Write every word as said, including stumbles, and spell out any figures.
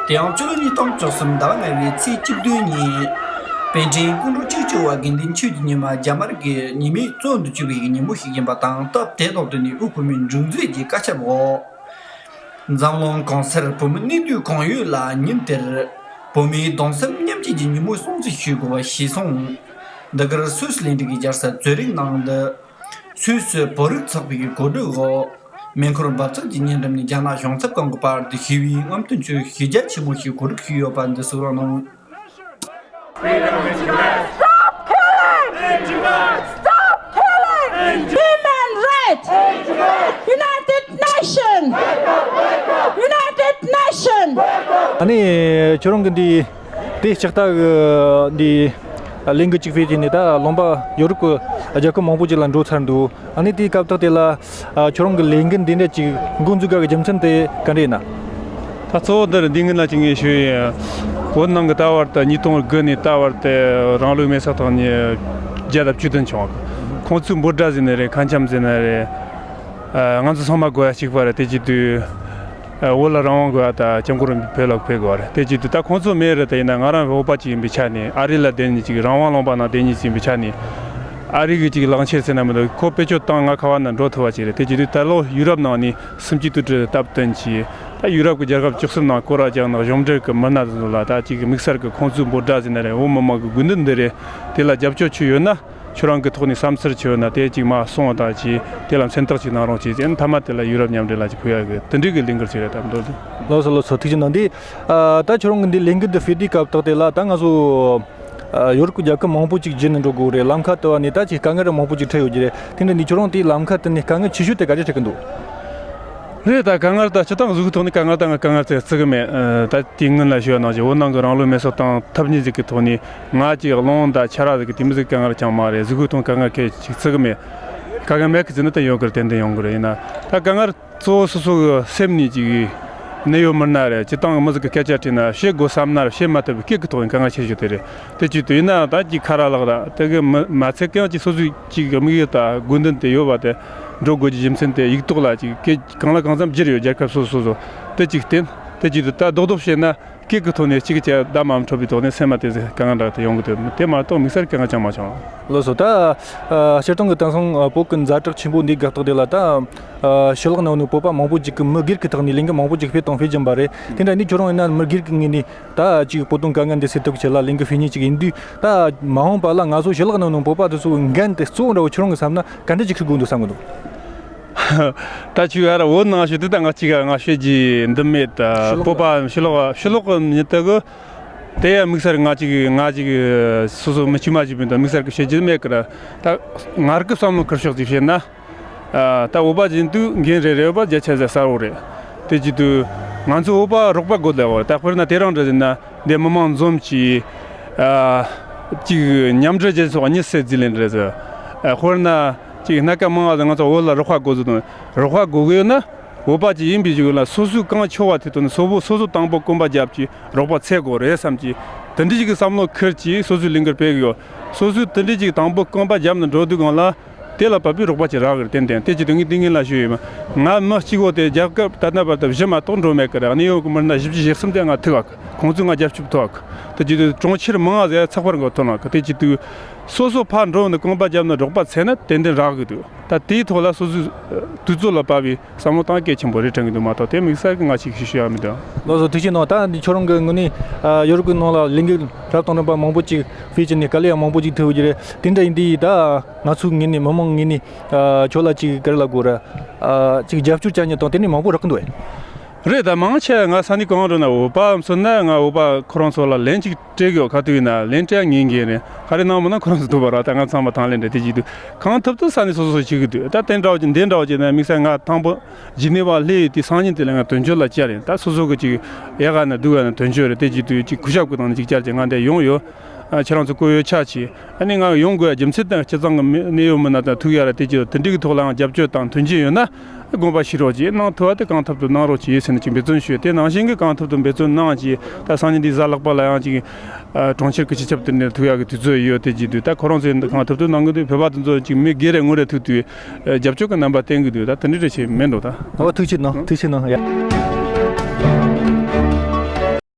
དེ་ཡང་སྤྱི་ལོ་ཉིས་སྟོང་བཅུ་གསུམ་ཟླ་བ་ལྔ་པའི་ཚེས་བཅུ་བདུན་ཉིན། པཎ་ཌི་ཏ་ཀོང་ཀྲོ་གཅིག་ལྕོགས་པ་དགེ་འདུན་ཆོས་ཀྱི་ཉི་མ་རྒྱ་དམར་གྱི་ཉི་མའི་བཙོན་དུ་བཅུག་པའི་ཉིན་མོ་ཞིག་ཡིན་པ་དང་། སྟབས་བདེ་ཐོག་ཏུ་ནས་དབུས་བོད་མིའི་སྒྲིག་འཛུགས་ཀྱི་བཀའ་ཁྱབ་འོག་འཛམ་གླིང་གང་སར་བོད་མི་གནས་སྡོད་གང་ཡོད་ལ་ཉིན་དེར་བོད་མིའི་གདུང་སེམས་མཉམ་སྐྱེད་ཀྱི་ཉིན་མོ་སྲུང་བརྩི་ཞུ་དགོས་པ་གཞིར་བཟུང་། འདི་གར་སུད་སི་ལས་འཛིན་གྱི་རྒྱལ་ས་ཛུ་རིག་ནང་དུ། སུད་སི་བོད་རིགས་ཚོགས་པའི་གོ་སྒྲིག་འོག་མེ་འཁོར་འབབ་ཚུགས་ཀྱི་ཉེ་འགྲམ་ནས་རྒྱ་ནག་གཞུང་ཚབ་ཁང་གི་བར་དུ་ཞི་བའི་རྔམ་སྟོན་ཚོགས་ཞི་རྒྱ་ཆེན་མོ་ཞིག་གོ་སྒྲིག་ཞུས་ཡོད་པ་འདི་གསུངས་རོགས་གནང་། Stop killing! Stop killing! Human rights! United Nations! United Nations! ཨ་ནི་ཁྱོད་རང་གི་འདི་དེ་ལྕགས་རྟ་གི་འདི་ལས་འགུལ་གཅིག་སྤེལ་བྱས་ནས་ད་རློན་པ་ཡོ་རོབ་ཀྱི་རྒྱལ་ཁབ་མང་པོ་ཅིག་ལ་འགྲོ་ཚར་འདུག་ཨ་ནི་དེའི་སྐབས་དག་དེ་ལ་ཨ་ཁྱོད་རང་གི་ལས་འགུལ་འདི་འདྲ་ཅིག་འགོ་འཛུགས་དགོས་ཀྱི་རྒྱུ་མཚན་དེ་ག་འདྲ་ཡིན་ན། ད་གཙོ་བོ་འདིར་འདི་ངོས་ལ་ཅིག་ངས་ཞུ་ཡ། བོད་ནང་གི་ད་བར་དུ་ཉིས་སྟོང་དགུ་ནས་ད་བར་དུ་རང་ལུགས་མེ་སྲེག་བཏང་ནས་བརྒྱ་དང་བཅུ་བདུན་བྱུང་བ། ཁོང་ཚོས་འབོད་སྒྲ་ཟེར་ནི་རེད། ཁ་འཆམ་ཟེར་ནི་རེད། ང་ཚོ་ཚང་མ་དགོས་ཡ་གཅིག་པ་རེད། དེ་བྱེད་དུས། བོད་ལ་རང་དབང་དགོས་ཡ་དང་སྐྱབས་མགོན་རིན་པོ་ཆེ་བོད་ལ་ཕེབས་དགོས་པ་རེད། དེ་བྱེད་དུས་ད་ཁོང་ཚོ་མེད་རེད། དེ་ཡིན་ན་ང་རང་བོད་པ་ཅིག་ཡིན་པའི་ཆ་ནས། ཨ་རི་ལ་བསྡད་ནས་ཅིག་རང་དབང་ལུང་པ་ནང་བསྡད་ནས་ཅིག་ཡིན་པའི་ཆ་ནས། ཨ་རི་གི་ཅིག་ལག་འཁྱེར་ཟེར་ན་མི་འདུག་ཁོ་བེད་སྤྱོད་བཏང་ང་ག་བ་ན་འགྲོ་ཐུབ་པ་ཅིག་རེད། དེ་བྱེད་དུས་ད་ལོ་ཡུ་རོབ་ནང་ནས་སུམ་ཅུ་དུས་དྲུག་སྟབས་བསྟུན་གྱིས། ད་ཡུ་རོབ་ཀྱི་རྒྱལ་ཁབ་བཅུ་གསུམ་ནང་སྐོར་ར་རྒྱག་ནང་གཞུང་འབྲེལ་གྱི་མི་སྣ་དེ་ཚོ་ལ་ད་ཅིག་དམིགས་བསལ་གྱི་ཁོང་ཚོའི་འབོད་སྒྲ་ཟེར་ན་རེད། བོད་མི་མང་གི་དགོས་འདུན་འདི་རེད། དེ་ལ་རྒྱབ་སྐྱོར་བྱས་ཡོད་ན། ཁྱོད་རང་གི་ཐོག་ནས་བསམ་ཚུལ་བྱས་ཡོད་ན་དེ་ཅིག་མར་གསུང་བ་དང་བཅས་དེ་ལ་མཚན་རྟགས་ཅིག་གནང་རོགས་བྱས་ཅེས་མཐའ་མ་དེ་ལ་ཡུ་རོབ་མཉམ་འབྲེལ་ལ་ཅིག་ཕུལ་ཡག་གི་དེ་འདྲའི་གི་ལས་འགུལ་ཅིག་རེད། ད་མདོར་བསྡུས། ལགས་སོ་ལགས་སོ། ཐུགས་རྗེ་གནང་། འདི་ཨ་ད་ཁྱོད་རང་གི་འདི་ལས་འགུལ་འདི་སྤེལ་དུས་སྐབས་དག་དེ་ལ་ད་ང་ཚོ་ཨ་ཡོ་རོབ་ཀྱི་རྒྱལ་ཁབ་མང་པོ་ཅིག་བརྒྱུད་ནས་འགྲོ་དགོས་རེད། ལམ་ཁ་དེ་བ་ནས་ད་ཅིག་དཀའ་ངལ་མང་པོ་ཅིག་འཕྲད་ཡོད་ཀྱི་རེད། དེ་འདྲ་འདི་ཁྱོད་རང་དེའི་ལམ་ཁ་དེ་ནས་དཀའ་ངལ་ཆེ་ཤོས་དེ་ག་རེ་འཕྲད་ཀྱི་འདུག་རེད། ད་དཀའ་ངལ་ད་སྤྱིར་བཏང་གཟུགས་པོའི་ཐོག་ནས་དཀའ་ངལ་ད་ང་དཀའ་ངལ་དེ་བརྩི་གི་མེད། ཨ་ད་དེ་སྔོན་ལ་ཞུས་པ་ནང་བཞིན་བོད་ནང་གི་རང་ལུགས་མེ་སྲེག་བཏང་ཐབས་མྱི་ཟིག་གི་ཐོག་ནས་ང་ཅིག་རླུང་དང་ཆར་པ་ཟིག་གི་དེ་མི་ཟིག་དཀའ་ངལ་ཅང་མ་རེད། གཟུགས་པོའི་ཐོག་དཀའ་ངལ་གལ་ཆེ་བརྩི་གི་མེད། དཀའ་ངལ་མེད་གི་ཟེར་ན་ད་ཡོང་གི་རེད། ཏན་ཏན་ཡོང་གི་རེད། ཡིན་ན་ད་དཀའ་ངལ་གཙོ་བོ་སོ་སོ་གི་སེམས་ནས་ཅིག་གནད་ཡོད་མི་སྣ་རེད། སྤྱིར་བཏང་གི་མི་ཟིག་གི་སྐད་ཆ་དྲིས་ན་བཤད་དགོས་བསམ་ན་ར་བཤད་མ་ཐུབ་པའི་སྐད་ཀྱི་ཐོག་ནས་དཀའ་ངལ་ཆེ་ཤོས་དེ་རེད། དེ་བྱེད་དུས་ཡིན་ན་ད་ཅིག་ཁ་ར་ལག་ར་དེ་གི་མི་མ་ཚད་གང་ཅིག་སོ་སོའི་ཅིག་དམིགས་ཡུལ་དང་དགོས་འདུན་དེ་ཡོད་པ་དེ་འགྲོ་དགོས་ཀྱི་རྒྱུ་མཚན་དེ་ཡིག་ཐོག་ལ་ཅིག་སྐད་གང་ལ་གང་འཚམ་བསྒྱུར་ཡོད། རྒྱལ་ཁབ་སོ་སོ་སོ་དེ་ཅིག་བསྟན། དེ་བྱེད་དུས་ད་རྡོག་རྡོག་བཤད་ན་སྐད་ཀྱི་ཐོག་ནས་གཅིག་གི་གཅིག་བརྡ་མ་འཕྲོད་པའི་ཐོག་ནས་སེམས་མ་དེ་ཚེ་དཀའ་ངལ་འདྲ་དེ་ཡོང་གི་འདུག་དེ་མ་གཏོགས་དམིགས་བསལ་དཀའ་ངལ་ཅང་མ་བྱུང་། ལགས་སོ། ད་ཨ་སྤྱིར་བཏང་གི་དེང་སང་ཨ་བོད་ཀྱི་ཛ་དྲག་ཆེན་པོ་འདི་དགག་རྟགས་དེ་ལ་ད་ཨ་ཕྱི་ལོགས་ནང་ནས་བོད་པ་མང་པོ་ཅིག་གིས་མི་སྒེར་གྱི་ཐོག་ནས་ལས་འགུལ་མང་པོ་ཅིག་སྤེལ་དང་སྤེལ་བཞིན་པ་རེད། དེ་འདྲ་ནི་ཁྱོད་རང་ཡིན་ན་མི་སྒེར་གྱི་ངོས་ནས་ད་ཅིག་བོད་དོན་དཀའ་ངལ་འདི་སེལ་ཐབས་ཆེད་ལ་ལས་འགུལ་སྤེལ་མཁན་ཅིག་ཡིན་དུས། ད་མ་འོངས་པ་ལ་ང་ཚོ་ཕྱི་ལོགས་ནང་ནས་བོད་པ་དེ་ཚོ་འགན་དེ་གཙོ་བོ་འདྲ་བོ་ཁྱོད་རང་གིས་བསམ་ན་ག་འདྲ་ཅིག་འཁུར་དགོས་འདུག་བསམ་གི་འདུག་ད་ཁྱོད་ཨ་ར་བོད་ནང་ཞུ་དུས་ད་ང་གཅིག་ག་ང་ཤོད་ཀྱི་འདི་མེད། ད་ཕྱི་ལོགས་བོད་པ་ཕྱི་ལོགས་ཕྱི་ལོགས་གི་མྱི་དེ་གི་དེ་ཡང་དམིགས་བསལ་ང་གཅིག་ང་གཅིག་སོ་སོ་མི་དཀྱུས་མ་ཞིག་ཡིན་དུས་དམིགས་བསལ་གི་བཤད་རྒྱུ་མེད་གི་ར། ད་ངར་གི་བསམ་བློ་འཁུར་ཕྱོགས་ཅིག་བཤད་ན། ཨ་ད་བོད་པ་ཡིན་དུས་འགན་རེ་རེ་བོད་པ་བརྒྱ་ཆ་བརྒྱ་གསལ་བོ་རེད། དེ་བྱེད་དུས་ང་ཚོ་བོད་པ་རོགས་པ་དགོས་ལེ་བོ། ད་དཔེར་ན་དེ་རིང་འདྲ་ཟེར་ན་འདི་མི་མང་འཛོམས་ཀྱིས་ཨ་ཅིག་མཉམ་འབྲེལ་རྒྱལ་ཚོགས་གཉིས་སེ་འཛིན་ལེན་རེད་ཟེར། ཨ་དཔེར་ན་ཅིག་སྣ་ཁ་མང་བ་ཟེར་ང་ཚོ་བོད་ལ་རོགས་པ་དགོས་ཟེར་དང་རོགས་པ་དགོས་གི་ཡོད་ན། བོད་པ་ཅིག་ཡིན་པའི་གཞུག་ལ་སོ་སོའི་གང་ཆོག་པ་དེ་དོན་སོ་བོ་སོ་སོ་དང་པོ་གོམ་པ་རྒྱབ་ཀྱིས་རོགས་པ་འཚོལ་དགོས་རེད་བསམ་གྱིས་དེ་འདྲ་ཞིག་གི་བསམ་བློ་འཁུར་གྱིས་སོ་སོའི་ལས་འགུལ་སྤེལ་གི་ཡོད། སོ་སོས་དེ་འདྲ་ཞིག་དང་པོ་གོམ་པ་རྒྱབ་ནས་འགྲོ་དུས་སྒང་ལ་དེ་ལ་བབས་པའི་རོགས་པ་ཅིག་རག་གི་རེད། ཏན་ཏན་དེ་ཅིག་དོན་ངེས་དེ་ངེས་ལ་ཞུ་ཡོད་མ། ང་མི་གཅིག་བོ་དེ་རྒྱལ་ཁབ་ད་ལྟ་བར་དུ་བཞི་མ་གཏོགས་འགྲོ་མེད་གི་རེད། གནས་ཡོད་གི་མི་སྣ་བཞི་བཅུ་ཞེ་གསུམ་དེ་ང་ཐུག་བ་གི་ཁོང་ཚོས་ང་རྒྱབ་སྐྱོར་ཐོབ་བ་གི་དེ་ཅིག་དུས་གྲོང་ཁྱེར་མང་ང་ཟེར་ཚགས་པར་འགོ་ཐོན་བ་གི་དེ་ཅིག་དུས་སོ་སོ་ཕར་འགྲོ་ནས་གོམ་པ་རྒྱབ་ནས་རོགས་པ་འཚོལ་ན་ཏན་ཏན་རག་གི་འདུག་ད་དེའི་ཐོག་ལ་སོ་སོའི་དུས་ཚོད་ལ་བབས་པའི་བསམ་བློ་གཏོང་གལ་ཆེན་པོ་རེད་དྲན་གྱི་འདུག་མ་གཏོགས་དེ་དམིགས་བསལ་གྱི་ང་ཞིག་ཞུ་ཞུ་ཡ་མི་འདུག་ལགས་སོ། ཐུགས་རྗེ་གནང་། ད་འདི་ཁྱོད་རང་གི་ངོས་ནས་ཨ་ཡོ་རོབ་ཀྱི་ནང་ལ་ལས་འགུལ་རབ་དང་རིམ་པ་མང་པོ་ཅིག་སྤེལ་བྱས་ནས་དཀའ་ལས་ཡང་མང་པོ་ཅིག་ཐེབས་ཡོད་ཀྱི་རེད། དེ་འདྲ་ཡིན་དུས་ད་ང་ཚོའི་ངོས་ནས་མི་མང་ངོས་ནས་ཨ་ཁྱོད་ལ་ཅིག་ག་རེ་ལབ་དགོས་རེད། ཨ་ཅིག་རྒྱབ་སྐྱོར་བྱ་མཁན་དང་དེ་ནས་མང་པོ་རག་གི་འདུག་ཨེ། རེད། ད་མང་ཆེ་ང་ས་གནས་གང་འགྲོ་ན་བོད་པ་མཚོན་ན་ང་བོད་པ་ཁོ་རང་ཚོ་ལ་ལན་ཅིག་སྤྲད་གི་ཡོད། ག་དུས་ཡིན་ན་ལན་སྤྲད་ངེས་འགན་རེད། ག་རེ་གནང་མི་ན་ཁོ་རང་ཚོ་ཐུག་པ་ར། ད་ང་ཚང་མ་དང་ལེན་འདྲ་དེ་བྱེད་དུས་གང་ཐུབ་ཐུབ་ས་ནས་སོ་སོ་བྱེད་གི་འདུག་ད་དེ་འདྲ་བ་ཅིག་འདི་འདྲ་བ་ཅིག་ན་དམིགས་བསལ་ང་དང་པོ་ཇི་ནི་ཝ་སླེབས་ཡོད་དུས་སང་ཉིན་དེ་ལ་ང་དོན་གཅོད་ལ་བཅར་ཡིན། ད་སོ་སོ་གི་ཅིག་ཡག་ག་ན་སྡུག་ག་ན་དོན་གཅོད་རེད། དེ་བྱེད་དུས་ཅིག་གུས་ཞབས་ཀྱི་སྟེང་ནས་ཅིག་བཅར་གྱི་ང་འདི་ཡོང་ཡོད། ཨ་ཁྱེད་རང་ཚོ་བཀོད་ཡོད་ཆ་ཆེ། ཨ་ནི་ང་ཡོང་དགོས་ཡ་རྒྱུ་མཚན་དང་སྤྱི་ཚང་གི་མི་གནད་ཡོད་མི་སྣ་དང་ཐུག་ཡ་ར་དེ་ཅི་དེ་འདྲའི་གི་ཐོག་ལའང་རྒྱབ་སྐྱོར་དང་མཐུན་རྐྱེན་ཡོད་ན་དགོངས་པ་ཞུ་རོགས་གྱིས། གནང་ཐུབ་པ་དེ་གང་ཐུབ་ཐུབ་གནང་རོགས་གྱིས་ཟེར་ནས་ཅིག་འབད་བརྩོན་ཞུས། དེ་ནང་བཞིན་གི་གང་ཐུབ་ཐུབ་འབད་བརྩོན་གནང་གྱིས། ད་སང་ཉིན་འདི་གཟའ་ལྷག་པ་ལ་ཡང་ཅིག་ཨ་གྲོང་ཁྱེར་གྱི་སྤྱི་ཁྱབ་དེ་འདྲ་ཐུག་ཡ་གི་དུས་ཚོད་ཡོད། དེ་ཅི་དུས་ད་ཁོ་རང་ཚོས་འདི་གང་ཐུབ་ཐུབ་གནང་གི་འདུག་བོད་པ་དེ་ཚོ་ཅིག་མི་སྒེར་རེ་ངོ་རེ་ཐུག་དུས་ཨ་རྒྱབ་སྐྱོར་གི་རྣམ་པ་བསྟན་གི་འདུག་ད་དེ་འདྲའི་རེ་ཆེ་མེད་འགྲོ་ད། ཨོ་ཐུགས་རྗེ་གནང་། ཐུགས་རྗེ་གནང་ཡ།